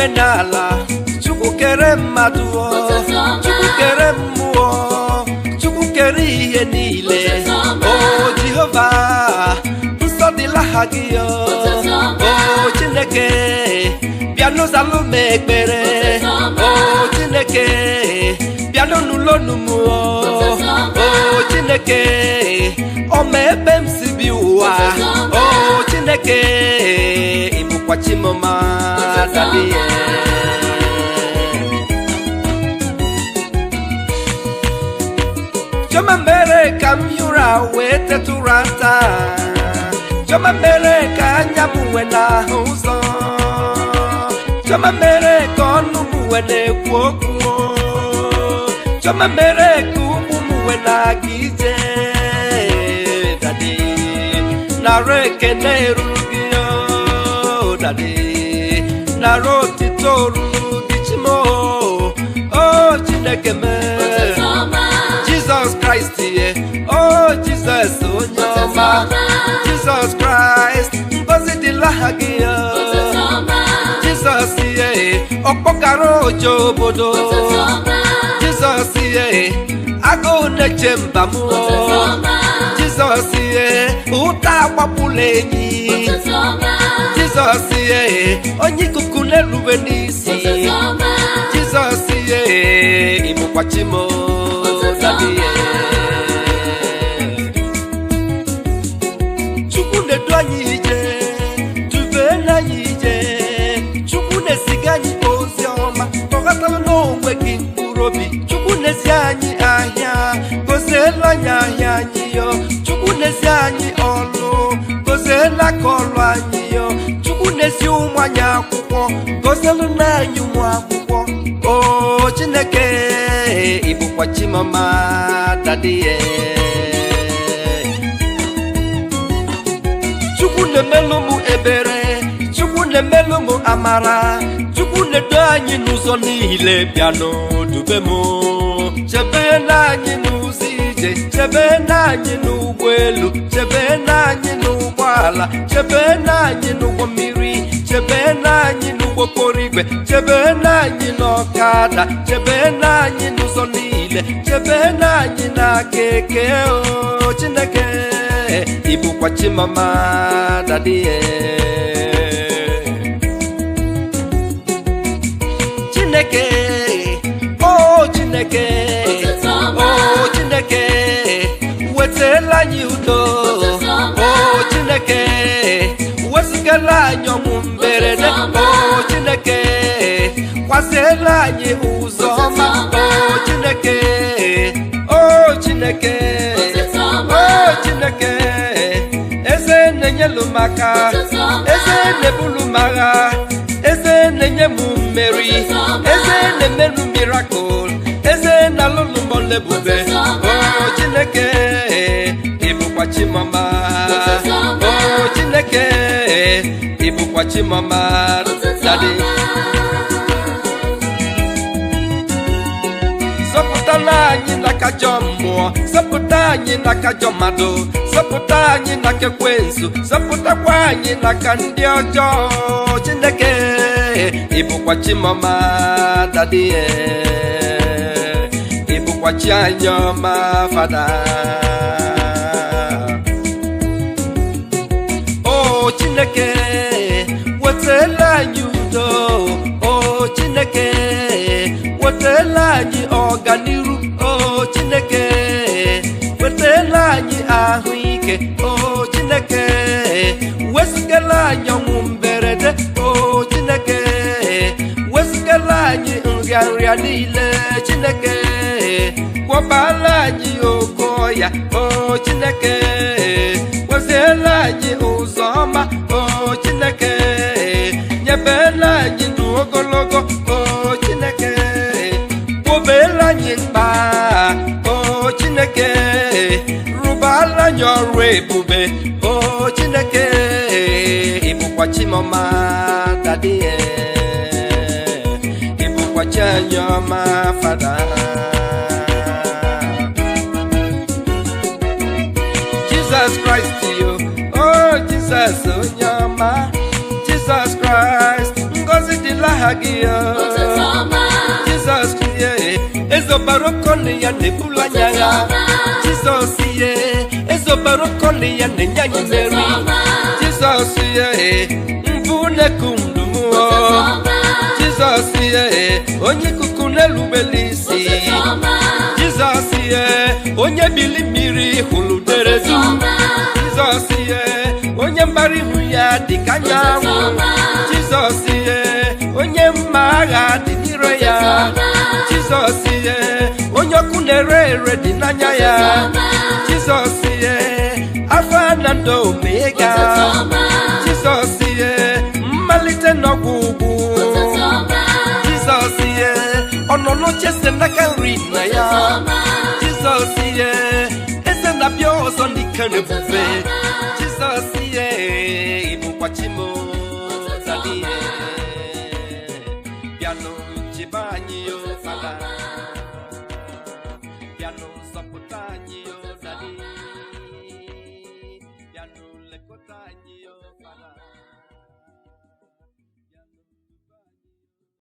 Eluigwe na ala, Chukwu kere mmadụ o, Ụtụtụ ọma. Chukwu kere mmụọ, Chukwu kere ihe niile. Ụtụtụ ọma. O Jehova, nsọ dịla ha gị o. Ụtụtụ ọma. O Chineke, bịanụ zalụ m ekpere. Ụtụtụ ọma. O Chineke, bịanụ n'ụlọ m o. Ụtụtụ ọma. O Chineke, ọma ebe m si bi ụwa. Ụtụtụ ọma. O Chineke, ị bụkwa chi m ọma, Ụtụtụ daddy. ọma. Chioma mere ka m hie ụra wee teta ụra taa. Chioma mere ka anya m wee na-ahụ ụzọ. Chioma mere ka ọnụ m wee na-ekwu okwu. Chioma mere ka ụkwụ m wee na-aga ije. Daddy, nara ekene ruru gị o, daddy. Nara otito ruru gị Chimo o, o Chineke mee. Ụtụtụ ọma. Jizọs Kraịst ye, o Jizọs onye ọma. Jizọs Kraịst, ngọzi dịla ha gị o. Ụtụtụ ọma. Jizọs ye, ọkpọkara ojo obodo. Ụtụtụ ọma. Jizọs ye, agụụ na-eche mba m o. Ụtụtụ ọma. Jizọs ye, ụta agbapụla enyi. Ụtụtụ ọma. Jizọs ye, onye ikuku na-erube n'isi. Ụtụtụ ọma. Jizọs ye, ị bụkwa chi m o, Ụtụtụ daddy ọma. ye. Chukwu na-edu anyị ije, dube anyị ije. Chukwu na-eziga anyị ozi ọma, tọghatara n'onwe gị mkpụrụ obi. Chukwu na-ezi anyị ahịa, gozielu anyị ahịa anyị yo. Chukwu na-ezi anyị ọlụ, gozielu aka ọlụ anyị yo. Chukwu na-ezi ụmụ anyị akwụkwọ, gozielu na anyị ụmụ akwụkwọ. O Chineke, ị bụkwa Chimama, daddy ye. Chukwu na-emelụ m ebere, Chukwu na-emelụ m amara, Chukwu na-edu anyị n'ụzọ niile, bịanụ dube m. Chebe anyị n'ụzọ ije, chebe anyị n'ụgbọelu, chebe anyị n'ụgbọala, chebe anyị n'ụgbọ mmiri, chebe anyị n'ụgbọ okporo igwe, chebe anyị n'ọkada, chebe anyị n'ụzọ niile, chebe anyị n'aka eke o Chineke. Ị bụkwa Chimama, daddy ye. Chineke, o Chineke, Ụtụtụ ọma. o Chineke, wetala anyị udo. Ụtụtụ ọma. O Chineke, wezụgala anyị ọnwụ mberede. Ụtụtụ ọma. O Chineke, kwasiela anyị ụzọ ọma. Ụtụtụ ọma. O Chineke, o Chineke, Ụtụtụ ọma. o Chineke, eze na-enyelu m aka, Ụtụtụ ọma. eze na-ebulu m agha, eze na-enye m mmeri, Ụtụtụ ọma. eze na-emerụ miracle, eze na-alụlụ m ọlụ ebube. Ụtụtụ ọma. O Chineke, ị bụkwa Chimama. Ụtụtụ ọma. O Chineke, ị bụkwa Chimama, Ụtụtụ daddy. ọma. Zọpụtala anyị n'aka ajọ mmụọ, zọpụta anyị n'aka ajọ mmadụ, zọpụta anyị n'aka ekwensu, zọpụtakwa anyị n'aka ndị ọjọọ. Chineke, ị bụkwa Chimama, daddy ye. Ị bụkwa chi anyị ọma, fada. O Chineke, wetala anyị udo. O Chineke, wetala anyị ọganiru. O Chineke, wetala anyị ahụike. O Chineke, wezụgala anyị ọnwụ mberede. O Chineke, wezụgala anyị nrịanrịa niile. Chineke, gwọbala anyị oke ọya. O Chineke, weziela anyị ụzọ ọma. O Chineke, nyebela anyị ndụ ogologo. O Chineke, kwobela anyị mkpa. O Chineke, rụbala anyị ọrụ ebube. O Chineke, ị bụkwa Chimọma, daddy ye. Ị bụkwa chi anyị ọma, fada. Jesus Christ yo, oh Jesus onye ọma. Jesus Christ, ngọzi dịla ha gị o. Ụtụtụ ọma. Jizọs ihe, eze ọbara okoni ya na-ebulu anya Ụtụtụ ya. ọma. Jizọs ihe, eze ọbara okoni ya na-enye anyị Ụtụtụ mmeri. ọma. Jizọs ihe, mvụ na-eku ndụmụọ. Ụtụtụ ọma. Jizọs ihe, onye ikuku na-erubere isi. Ụtụtụ ọma. Jizọs ihe, onye bili mmiri hụrụ dere Ụtụtụ du. ọma. Jizọs ihe, onye mbara ihu ya dị ka anyanwụ. Ụtụtụ ọma. Jizọs ihe, onye mma agha dị n'ire ya. Ụtụtụ ọma. Jizọs ihe, onye ọkụ na-ere ere dị n'anya ya. Ụtụtụ ọma. Jizọs ihe, afọ na ndụ omega. Ụtụtụ ọma. Jizọs ihe, mmalite n'ọgwụgwụ. Ụtụtụ ọma. Jizọs ihe, ọ nọ n'oche si n'aka nri nna ya. Ụtụtụ ọma. Jizọs ihe, eze na-abịa ọzọ n'ike na ebube. Ụtụtụ ọma. Jizọs ihe, ị bụkwa chi m. Ụtụtụ Daddy, ọma. Bịanụ chebe anyị o Ụtụtụ Fada. ọma. Bịanụ zọpụta.